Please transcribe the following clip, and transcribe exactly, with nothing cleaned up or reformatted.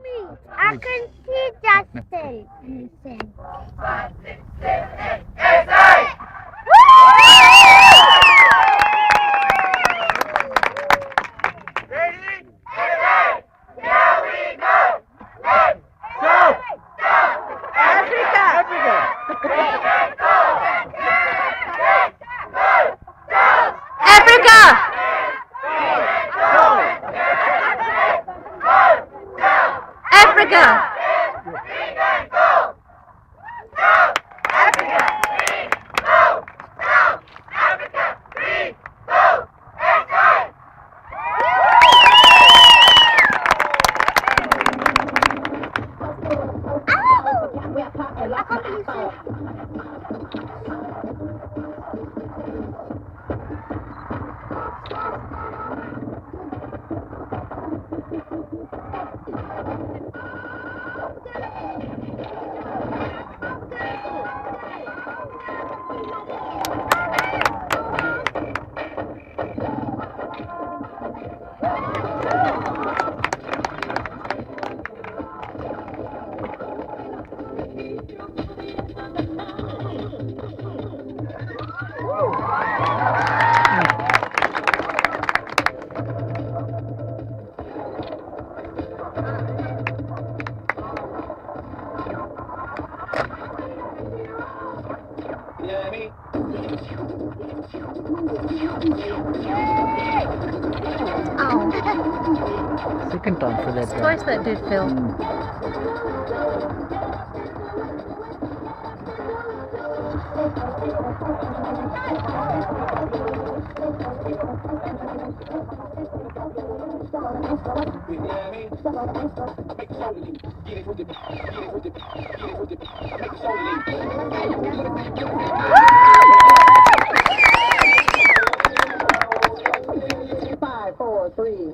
Me, I can see Justin. Ready? Here we go! South! Africa! Africa! Africa! Africa! Africa! Green! Go! South! Africa! Green! Go! S A! Ow. Second time for that guy. Twice that dude fell. Mm. Five, four, three.